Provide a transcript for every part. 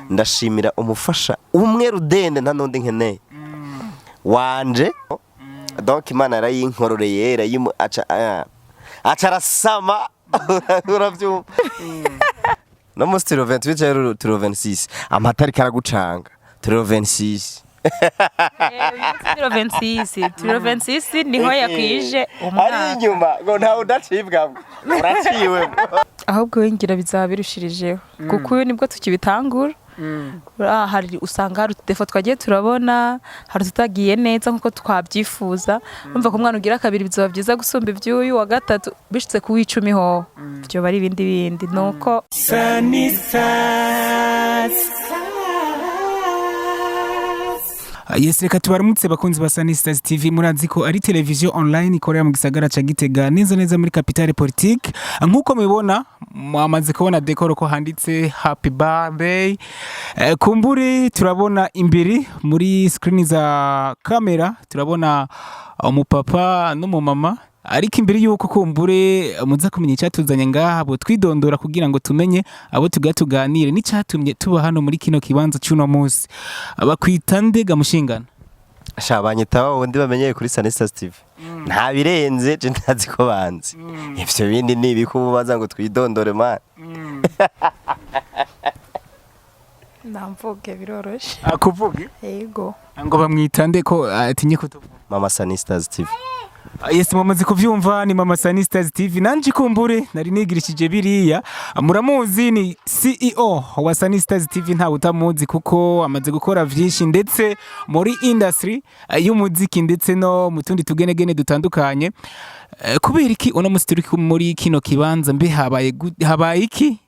Ndashimira umufasha umwe rudende, nta nundi nkeneye wanje. Donc Imana yarayinkororeye, irayimu aca aca arasama, uravyumva? No musi turi 28 cyangwa turi 26, amatariki aragucanga, turi 26. Turi 26, turi 26, niho yakwije ari umwaka. Inyuma ngo ntawe udacibwamwo, uraciwe. Ahubwo we ngira bizaba birushirijeho, kuko uyu nibwo tukibitangura. Hari usanga hari utudéfauts twagiye turabona, hari ututagiye neza nkuko twabyifuza. Urumva ko umwana ugira kabiri bizaba byiza gusumba iby'uyu wa gatatu, bishitse ku w'icumi hoho byoba ari ibindi bindi, nuko. Sunny Stars. Yes, reka tubaramutse bakunzi ba Sunny Stars TV. Murazi ko ari televiziyo online ikorera mu gisagara ca Gitega, neza neza muri capitale politique. Nkuko mubibona, mwamaze kubona décor ko handitse "Happy birthday". Kumburi turabona imbere muri screen za kamera, turabona umupapa n'umumama, ariko imbere yuko kumbure muza kumenya icyatuzanye ngaha, bo twidondora kugira ngo tumenye abo tuga tuganire n'icyatumye tuba hano muri kino kibanza cy'uno munsi. Bakwita ndega mushingana? Sha, banyita wa wundi bamenyeye kuri Sunny Stars TV, nta birenze. Je ntazi ko banzi, ivyo bindi ni ibikubaza ngo twidondore, man. Ndamvuge, biroroshe. Akuvuge. Yego. Ngo bamwita nde ko atinye kutuvuga? Mama Sunny Stars TV. Yes, mumaze kuvyumva, ni Mama Sunny Stars TV. Nanje kumbure nari nigirishije biriya. Muramuzi, ni CEO wa Sunny Stars TV, ntawe utamuzi kuko amaze gukora vyinshi, ndetse muri industry y'umuziki, ndetse no mu tundi tugenegene dutandukanye. Kubera iki uno musi turi muri kino kibanza? Mbe habaye habaye iki?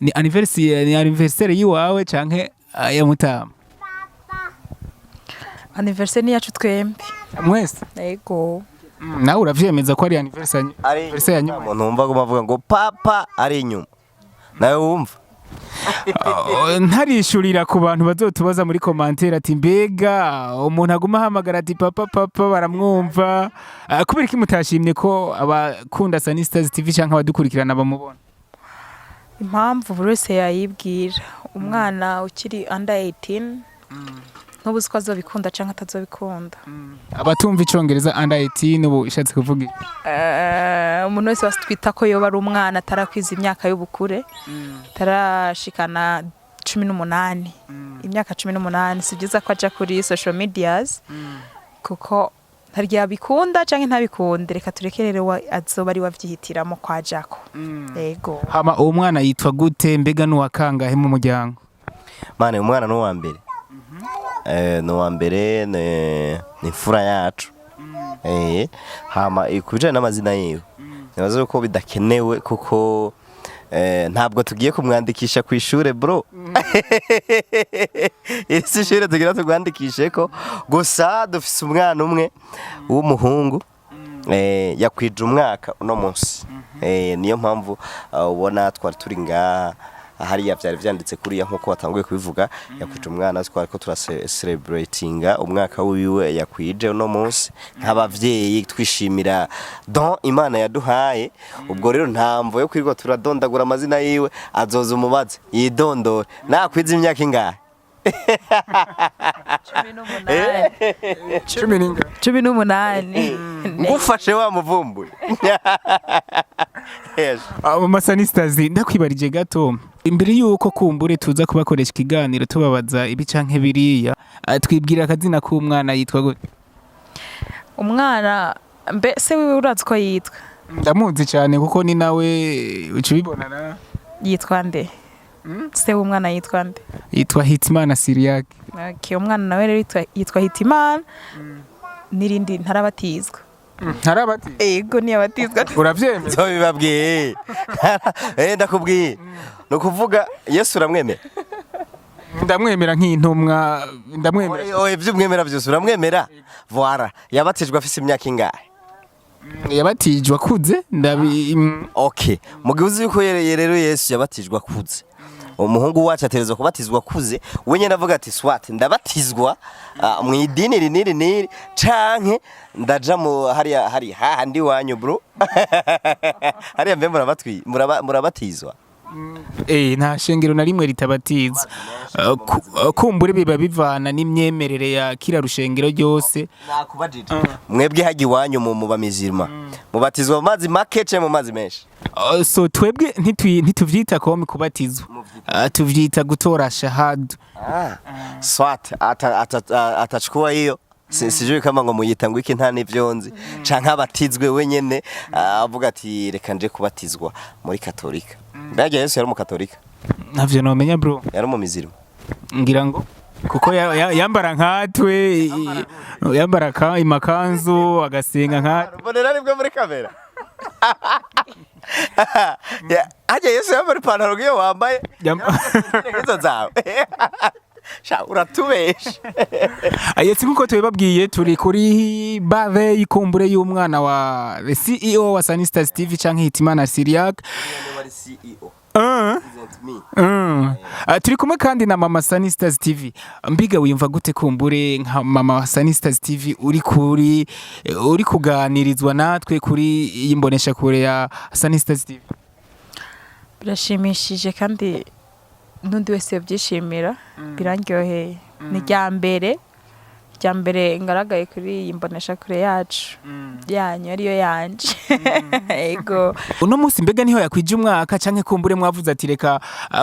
Ni anniversaire, ni anniversaire yiwawe canke ya mutama? Anniversaire ni yacu twembi. Mwese? Yego. Nawe uravyemeza ko ari anniversaire Ari anniversaire ya nyuma? Umuntu wumva aguma avuga ngo "papa" ari inyuma, nawe wumva. Ntarishurira ku bantu bazotubaza muri commentaire ati: "Mbega umuntu aguma ahamagara ati 'papa, papa' baramwumva?" Kubera iki mutashimye ko abakunda Sunny Stars TV canke abadukurikirana bamubona? Impamvu buri wese yayibwira. Umwana ukiri under 18 ntubuzi ko azobikunda canke atazobikunda. Abatumva icongereza, under 18 ubu ishatse kuvuga iki? Umuntu wese twita ko yoba ari umwana atarakwiza imyaka y'ubukure, atarashikana 18, imyaka 18, si byiza ko aja kuri social medias, kuko hari igihe abikunda canke ntabikunde. Reka tureke rero azoba ari we avyihitiramo kwajako. Yego. Hama uwo mwana yitwa gute? Mbega n'uwa kangahe mu muryango? Mane, umwana ni uwa mbere. Ni uwa mbere, ni imfura yacu. Hama ku bijanye n'amazina yiwe, nibaza ko bidakenewe kuko ntabwo tugiye kumwandikisha ku ishure, bro. Iri si ishure tugira tumwandikishe ko. Gusa dufise umwana umwe w'umuhungu, yakwije umwaka uno munsi. Niyo mpamvu ubona twari turi ngaha. Hariya vyari vyanditse kuriya nkuko watanguye kubivuga, yakwije umwana, twari ko turacelebratinga umwaka wiwe yakwije uno munsi nk'abavyeyi, twishimira don Imana yaduhaye. Ubwo rero nta mvo yo kwirirwa turadondagura amazina yiwe, azoza umubaze yidondore nakwiza imyaka ingahe. 18. Cumi n'ingahe? 18. Ngufashe wamuvumbuye. Yes. Mama Sunny Stars, ndakwibarije gato imbere yuko kumbure tuza kubakoresha ikiganiro tubabaza ibi canke biriya. Twibwira akazina k'umwana, yitwa gute? Umwana mbese wiwe urazi ko yitwa? Ndamuzi cyane kuko ni nawe uca ubibona na Yitwa nde? Se w'umwana yitwa nde? Yitwa Hitimana Siriake. Okay, umwana nawe rero yitwa Hitimana n'irindi, ntarabatizwa. Ntarabati? Ego, ntiyabatizwa. Uravyemeza? Nzobibabwiye. Ndakubwiye, ni ukuvuga Yesu uramwemera? Ndamwemera nk'intumwa, ndamwemera. Oye, ibyo umwemera byose, uramwemera. Voilà, yabatijwe afise imyaka ingahe? Yabatijwe akuze, ndabi Okay, mugihe uzi yuko rero Yesu yabatijwe akuze, umuhungu wacu ategerezwa kubatizwa akuze. We nyene avuga ati: "Soit ndabatizwa mu idini iri n'iri n'iri, canke ndaja mu hariya hari hahandi wanyu, bro." Hariya mbe murabatizwa? Nta shengero na rimwe ritabatiza. Kumbure biba bivana n'imyemerere ya kira rushengero ryose. Nakubajije, mwebwe hajya iwanyu mu bamizirima mubatizwa mu mazi make canke mu mazi menshi? So twebwe ntituvyita comme kubatizwa. Tuvyita gutora shahadu. Ah, soit atachukua hiyo. Sijui kama ngo muyita ngo iki, nta n'ivyo nzi, canke abatizwe wenyene, avuga ati reka nje kubatizwa muri katolika. Mbega Yesu yari umukatolika? Ntavyo nomenya, bro. Yari umumizirima? Ngira ngo kuko yambara nkatwe, yambara imakanzu, agasenga nkatwe. Mbonera nibwo muri kamera. Harya Yesu yambara ipantaro nk'iyo wambaye? Nk'izo zawe? Sha, uratubesha. Yes, nkuko tubibabwiye, turi kuri birthday y'ikumbure y'umwana wa the CEO wa Sunny Stars TV canke Hitimana Syriac. Turi kumwe kandi na mama Sunny Stars TV. Mbiga wiyumva gute kumbure nka mama wa Sunny Stars TV uri kuganirizwa natwe kuri iyi mbonesha kure ya Sunny Stars TV? Birashimishije kandi n'undi wese yabyishimira. Birandyoheye, ni irya mbere ngaragaye kuri iyi mboneshakure yacu, yanyu, ariyo yanje, ego. Uno munsi mbega niho yakwije umwaka, canke kumbure mwavuze ati reka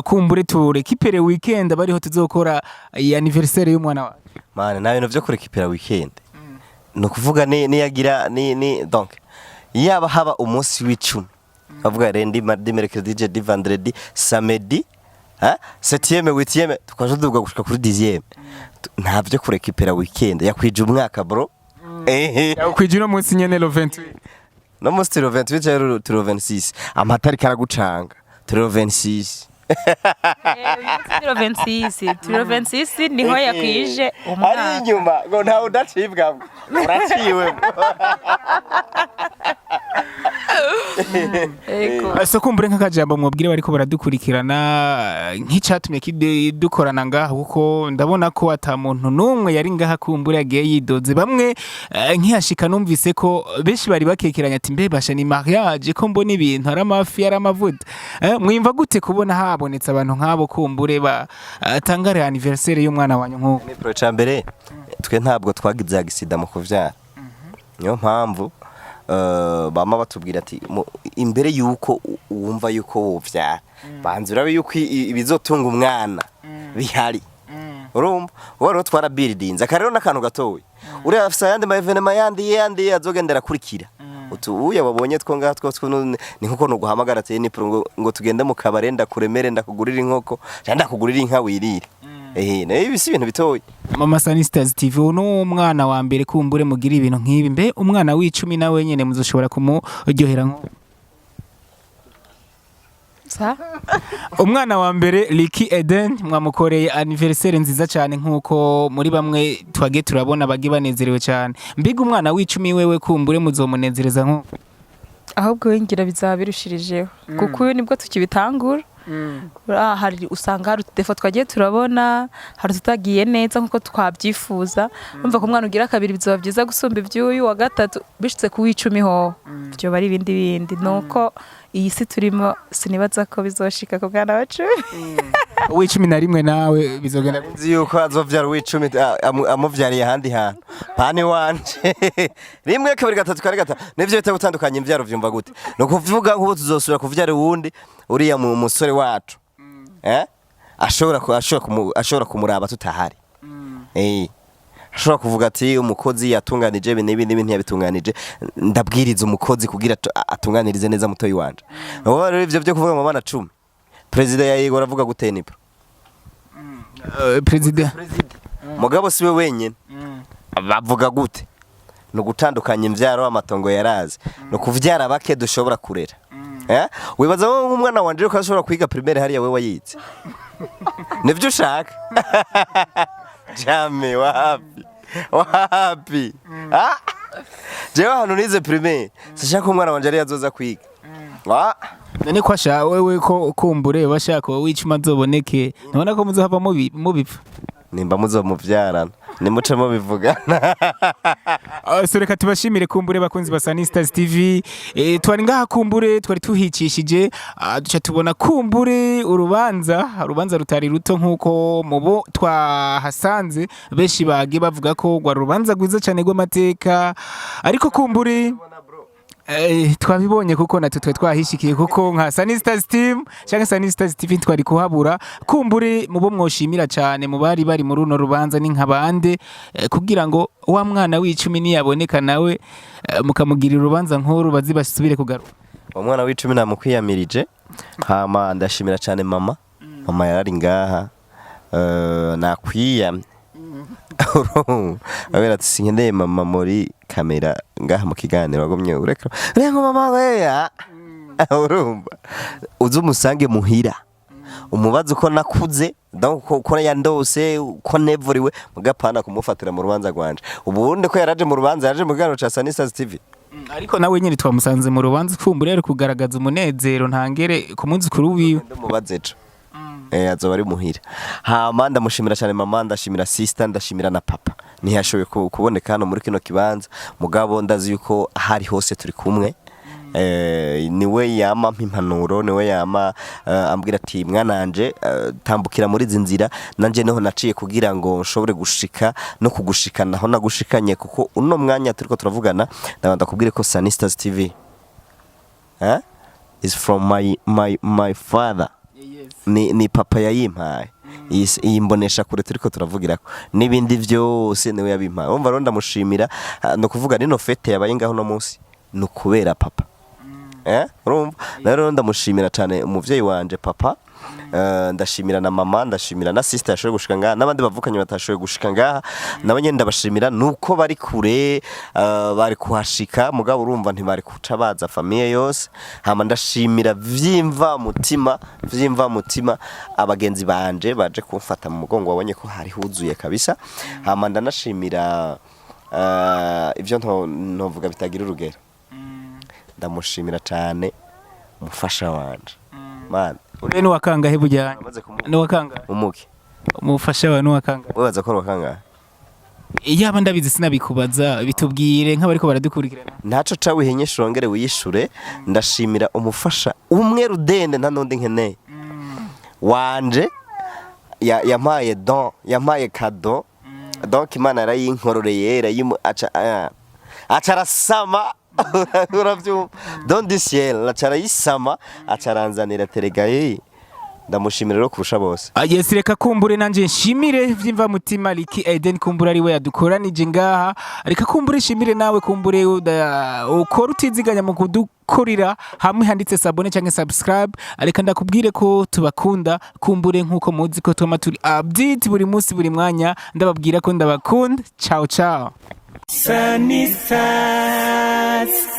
kumbure turekipere weekend bariho tuzokora iyi anniversaire y'umwana wacu? Mana, nta bintu vyo kurekipera weekend. Ni ukuvuga ni niyagira ni donc yaba haba umunsi w'icumi, bavuga lundi, mardi, mercredi, jeudi, vendredi, samedi, ha, septième, huitième, tukaja tuvuga gushika kuri 10e. Nta vyo kurekipera weekend, yakwije umwaka, bro. Ehe. Yakwije uno munsi nyene, le 28. No munsi turi 28 cyangwa turi 26, amatariki aragucanga. Turi 26. Turi 26, turi 26, niho yakwije Ari umwaka. Inyuma ngo ntawe udacibwamwo, uraciwemo. Ego. So kumbure nk'akajambo mwabwire bariko baradukurikirana, nk'icatumye dukorana ngaha, kuko ndabona ko ata muntu n'umwe yari ngaha kumbure yagiye yidoze. Bamwe nkihashika numvise ko benshi bari bakekeranya ati mbe basha ni mariage ko mbona ibintu ari amafi, ari amavuta? Mwimva gute kubona habonetse abantu nk'abo kumbure batangare anniversaire y'umwana wanyu nk'uko? Ni pro ca mbere, twe ntabwo twagize accident mu kuvyara. Niyo mpamvu bama batubwira ati imbere yuko wumva yuko wovyara, banza urabe yuko ibizotunga umwana bihari. Urumva, wowe rero twarabiridinze akarero n'akantu gatoya, uriya afise ayandi ma événements yandi azogendera akurikira. Utu uya wabonye two ngaha two ni nkuko nuguhamagara ati ni pro ngo tugende mu kabare, ndakuremere, ndakugurira inkoko cyangwa ndakugurira inka wirire. Nayo ibi si ibintu bitoya. Mama Sunny Stars TV, uno umwana wa mbere kumbure mugira ibintu nk'ibi, mbe umwana w'icumi nawe nyene muzoshobora kumuryohera nk'uko? Sa? Umwana wa mbere Licky Eden mwamukoreye anniversaire nziza cyane, nkuko muri bamwe twagiye turabona bagiye banezerewe cyane. Mbiga umwana w'icumi wewe kumbure muzomunezereza nkuko? Ahubwo wingira bizaba birushirijeho, kuko uyu nibwo tukibitangura. Hari usanga hari utudéfauts twagiye turabona, hari ututagiye neza nkuko twabyifuza. Urumva ko umwana ugira kabiri bizaba byiza gusumba iby'uyu wa gatatu. Bishitse ku w'icumi hoho byoba ari ibindi bindi. Nuko iyi si turimo, sinibaza ko bizoshika ku mwana wa 10. Uw'icumi na rimwe nawe bizogenda gute? Nzi yuko azovyara uw'icumi amuvyariye ahandi hantu pani wanje. Rimwe, kabiri, gatatu, kane, gatanu, nivyo bita gutandukanya imvyaro. Vyumva gute? Ni ukuvuga nk'ubu tuzosubira kuvyara uwundi, uriya mu musore wacu, ashobora kumuraba tutahari, ashobora kuvuga ati umukozi yatunganije ibi n'ibi n'ibi, ntiyabitunganije, ndabwiriza umukozi kugira atunganirize neza mutoyi wanje. Ubu rero ivyo byo kuvuga mu bana 10, perezida yayego aravuga gute nibro? Perezida. Mugabo siwe wenyine. Bavuga gute? Ni ugutandukanya imvyaro. Amatongo yarazi, ni ukuvyara bake dushobora kurera. Wibaza ngo nk'umwana wanje ko ashobora kwiga primaire hariya wewe wayize? Nivyo ushaka? Jame, wapi wapi. Ah, jewe ahantu nize primaire sinshaka ko umwana wanje ariyo azoza kwiga. Ah. None ko asha wewe ko kumbure bashaka uw'icumi azoboneke, ntubona ko muzohava mubipfa? Nimba muzomuvyarana, nimuce mubivugana. So reka tubashimire kumbure, bakunzi ba Sunny Stars TV. Twari ngaha, kumbure twari tuhicishije, duca tubona kumbure urubanza rutari ruto, nkuko mubo twahasanze benshi bagiye bavuga ko rwari urubanza rwiza cyane rw'amateka, ariko kumbure twabibonye kuko natwe twari twahishikiye, kuko nka Sunny Stars team cyangwa Sunny Stars TV twari kuhabura. Kumbure mubo mwoshimira cyane mu bari bari muri runo rubanza ni nk'abande, kugira ngo wa mwana w'icumi niyaboneka nawe, mukamugirira urubanza nk'uru, bazi basubire kugaruka? Uwo mwana w'icumi namukwiyamirije. Hama ndashimira cyane mama. Mama yarari ngaha, nakwiyamye abera ati: "Sinkeneye mama muri kamera ngaha mu kiganiro." Wagumye ureka rengo mama weya, urumva uze umusange muhira, umubaze uko nakuze, donc uko yandose, uko nevuriwe, mugapana kumufatira mu rubanza rwanje. Ubundi ko yaraje mu rubanza, yaraje mu kiganiro ca Sunny Stars TV. Ariko nawe nyine twamusanze mu rubanza, kumbure ari kugaragaza umunezero ntangere ku munsi kuri wiwe. Ndumubaze ejo, azoba ari muhira. Hama ndamushimira cyane mama, ndashimira sister, ndashimira na papa. Ntiyashoboye kuboneka hano muri kino kibanza, mugabo ndazi yuko ahari hose turi kumwe. Niwe yama mpa impanuro, niwe yama ambwira ati: "Mwananje, tambukira muri izi nzira." Nanje niho naciye kugira ngo nshobore gushika no kugushikana aho nagushikanye, kuko uno mwanya turiko turavugana, ndabanza kubwire ko Sunny Stars TV is from my father. Ni papa yayimpaye iyi mbonesha kure turiko turavugirako, n'ibindi byose niwe yabimpaye. Urumva rero ndamushimira. Ni ukuvuga nino fête yabaye ngaho no munsi ni ukubera papa. Urumva rero ndamushimira cyane umuvyeyi wanje papa. Ndashimira na mama, ndashimira na sister yashoboye gushika ngaha, n'abandi bavukanye batashoboye gushika ngaha nabo nyene ndabashimira, nuko bari kure, bari kuhashika, mugabo urumva ntibari kuca baza famille yose. Hama ndashimira vyimva mutima, vyimva mutima, abagenzi banje baje kumfata mu mugongo, wabonye ko hari huzuye kabisa. Hama ndanashimira, ivyo ntovuga bitagira urugero, ndamushimira cyane umufasha wanje man. Ure ni wakangahe bujyanye? Amaze Ni wakangahe? Umuki? Umufasha wawe ni wakangahe? Wibaza ko ari wakangahe? Yaba ndabizi sinabikubaza, bitubwire nk'abariko baradukurikirana. Ntaco ca wihenyesha, urongere wiyishure. Ndashimira umufasha umwe rudende, nta nundi nkeneye, wanje yampaye don, yampaye cadeau. Donc Imana yarayinkororeye, irayimu aca, aca arasama, uravyumva, don du ciel, aca arayisama, aca aranzanira teregaye. Ndamushimira rero kurusha bose. Yes, reka kumbure nanje nshimire vyimva mutima Liki Eden, kumbure ari we yadukoranije ngaha. Reka kumbure nshimire nawe, kumbure ukora utiziganya mu kudukorera hamwe handitse s'abonner cyangwa subscribe. Reka ndakubwire ko tubakunda, kumbure nkuko muzi ko twama turi update buri munsi, buri mwanya. Ndababwira ko ndabakunda. Ciao ciao. Sunny Stars.